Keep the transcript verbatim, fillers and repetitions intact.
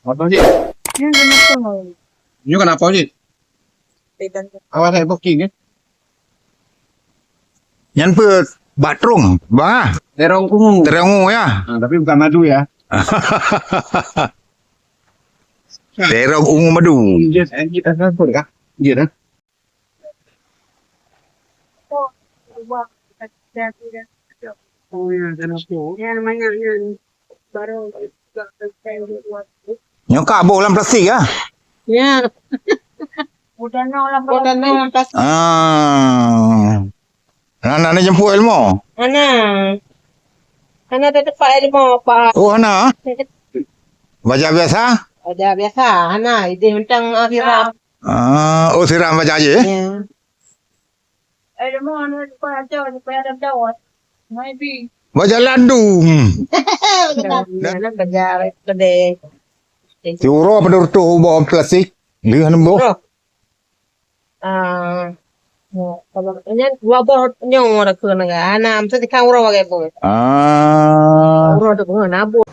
Moto cit. Nyoe kenapa? Nyoe kenapa cit? Awak saya booking, eh? Nyan peue bak trung, bah? Terong ungu. Terong ungu, ya? Ah, tapi bukan madu, ya. Terong ungu madu. Yes, eh, kita transport kah? Iya, dah. Oh, ya, kenapa? Ya, namanya, ya. Baru. Nyoe ka boh lam plastik, ya? Ya. Udah no lam plastik. Ah. Hana, hana jemput ilmu? Hana. Hana ada tempat ilmu apa. Oh, hana? Baja biasa? Baja biasa, hana. Idéh untang, ah, siram. Ah, oh, siram baja je? Ya. Ilmu anu supaya ada, supaya ada dawa. Maybe. Baja landum. Baja, baja kedai. Ti uroe pada reutoh boh plastik. Lheueh nem boh. Uroe. Ah, ya, kalau nyan dua boh nyoe dah keu naga. Ana mesti tikang uroe bagai boh. Ah. Uroe tu boh nabur.